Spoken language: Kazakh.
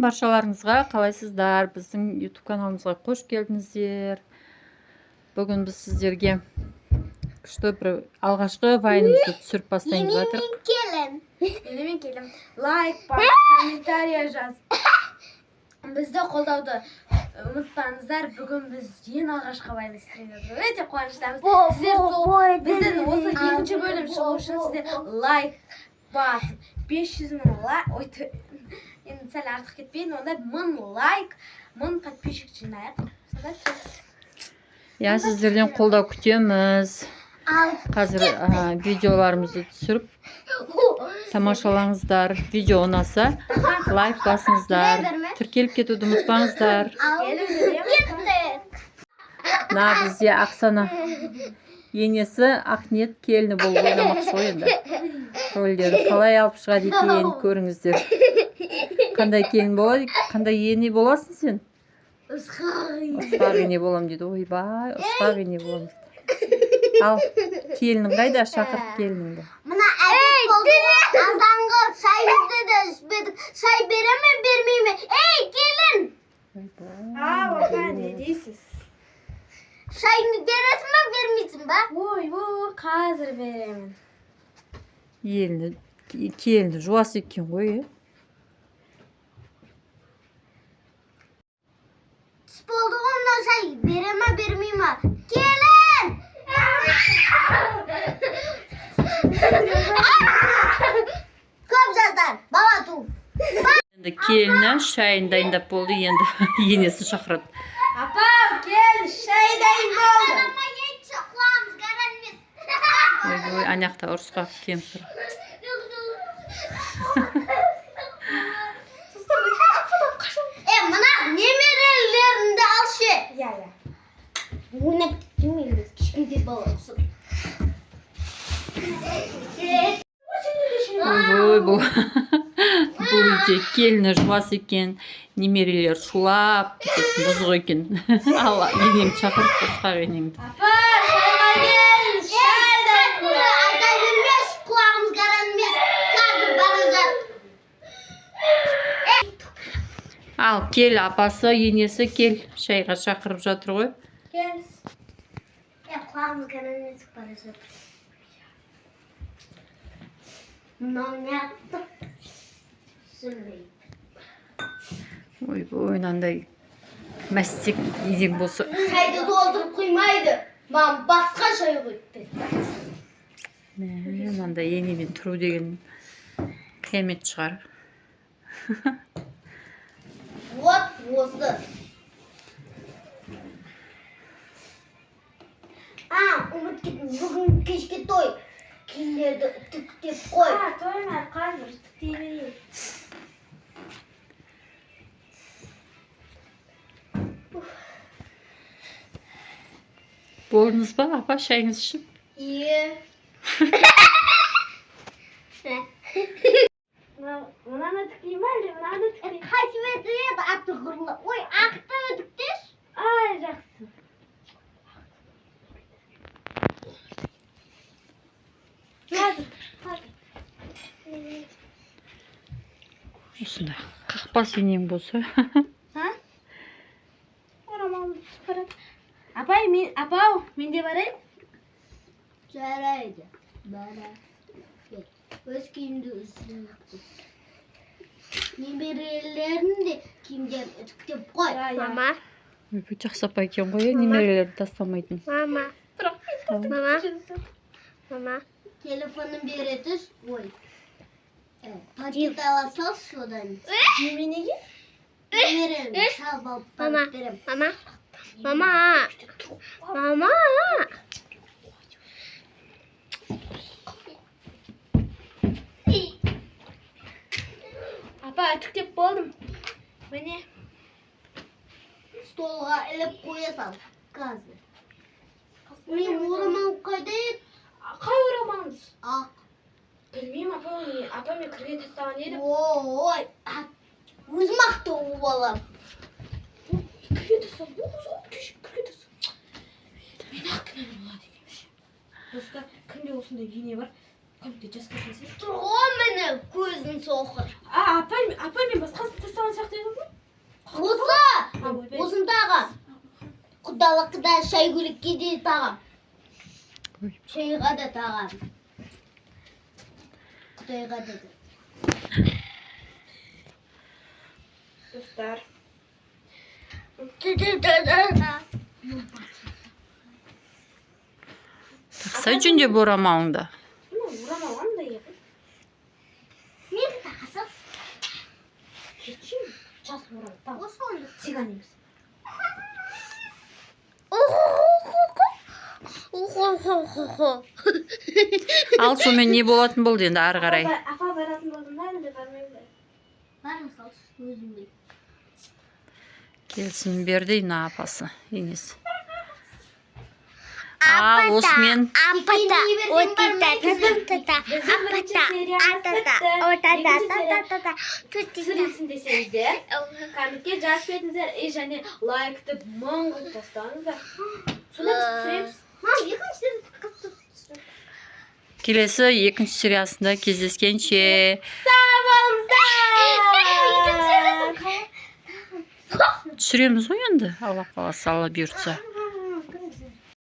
Баршаларыңызға, қалайсыздар? Біздің YouTube каналымызға қош келдіңіздер. Бүгін біз сіздерге күшті бір алғашқы вайнымызды түсіріп бастайын деп жатырмық. Енемен келін. Лайк бас, комментария жаз. Бізді қолдауды ұмытпаңыздар. Бүгін біз ең алғашқы вайн түсіріп жатырмыз. Өте қуаныштымыз. Сіздер сол біздің осы екінші бөлім шығу үшін сіздер лайк басып 500 мың лайк, ой, енді сәл артық кетпейін, онда 1000 лайк, 1000 подписчик жинайық. Сонда түсеміз. Иә, сіздерден қолдау күтеміз. Қазір видеоларымызды түсіріп тамашалаңыздар. Видео ұнаса лайк басыңыздар, тіркеліп кетуді ұмытпаңыздар. Мына бізде Ақсана енесі, Ақниет келіні болып ойнамақшы ғой енді. Рөлдерін қалай алып шығады екен, көріңіздер. Қандай келін болады, қандай ене боласың сен? Ұрысқақ ене боламын дейді. Ойбай, ұрысқақ ене боламын дейді. Ал келінің қайда? Шақырт келініңді. Мына әдет болды. Азанғы шайымызды да ішпедік. Шай бере ме, бермей ме? Ей, келін! Ойбай. Апа, не дейсіз? Шайыңды бересің ба, бермейсің ба? Ой, ой, қазір беремін. Еліні, келіні жуас екен ғой, е? Түс болды ғой, мынау шай бере ме, бермей ме? Келін! Көп жастар, бала ту. Енді келіні шайын дайындап болды, енді енесін шақырады. Апа, кел, шай дайын болды. Ойбой, ана жақта ұрысқақ кемпір. Е, мына немерелеріңді алшы. Иә, иә. Ойнап кетмейміз, кішкентай бала ұқсап. Ойбой, бұл үйде келіні жуас екен, немерелер шулап кететін бұзық екен. Ал енеңді шақырып, ұрысқақ енеңді. Апа, шайға кел, шай дайын болды. Айта бермеш, құлағымыз гаран емес. Қазір бара жат. Ал кел, апасы, енесі кел, шайға шақырып жатыр ғой. Кел. Е, құлағымыз гаран емес, бара жат. Мынау не атты? Түсінбеймін. Ойбой, мынандай мәстек неден болса. Шайды толтырып құймайды. Маған басқа шай құйып берді. Мә, мынандай енемен тұру деген қиямет шығар. Вот осы. А, ұмытып кеттім. Бүгін кешке той. Киімдерді үтіктеп қой. А, той ма, қазір үтіктей берейін. Болдыңыз ба, апа, шайыңызды ішіп? Е. Мынаны үтіктейін ба, әлде мынаны үтіктейін? Қайсы беті еді аты ғұрлы? Ой, ақты үтіктеші. Ай, жақсы. Қазір, қазір. Осындай қақпас енең болса. А? Орамалым түсіп барады. Апай, мен, апау, мен де барайын. Жарайды. Бара. Өз киімді өзің үтік. Немерелерін де киімдерін үтіктеп қой. Мама. Ойбой, жақсы апа екен ғой, е, немерелерді тастамайтын. Мама. Мама. Мама. Телефонын бере түс. Ой. Пакет ала салшы одан. Неменеге? Немерем салып алып барып берем. Мама. Мама. Мама. Апа, үтіктеп болдым. Міне. Столға іліп қоя сал. Қазір. Менің орамалым қайда еді? Қай орамалыңыз? Ақ. Білмеймін, апа, оны апа мен кірге тастаған едім. Ой, өзім ақ тауып аламын. Кірге тастадым. О, қыз ғой, кеше кірге тастадым. Мен ақ кінәлі болады екенмін. Достар, кімде осындай ене бар? Комментте жазып кетіңіздер. Тұр ғой міне көзін соқыр. А, апай, апай, мен басқасын тастаған сияқты едім ғой. Құдалыққа да, шай көйлекке де тағам. Ой. Шайға да тағам. Құдайға да. Достар. Тақсай жөндеп орамалыңды. Ну, орамал андай еді. Мен тақасам. Кетші, жасыл орамал. Тағы. Цыган емес. Ал сонымен не болатын болды енді ары қарай? Апа, баратын болдым ба, әлде бармаймын ба? Барым салшы, өзім біл. Келісім берді мына апасы, енесі. Ал осымен Апата, отита, Біздің бірінші сериямыз бітті. Екінші серия түсірілсін десеңіздер, комментке жазып кетіңіздер и және лайкты 1000 қылып тастаңыздар. Сонда біз түсіреміз. Мам, екінші. Келесі екінші сериясында кездескенше. Сау болыңыздар! Түсіреміз ғой енді, Алла қаласа, Алла бұйыртса.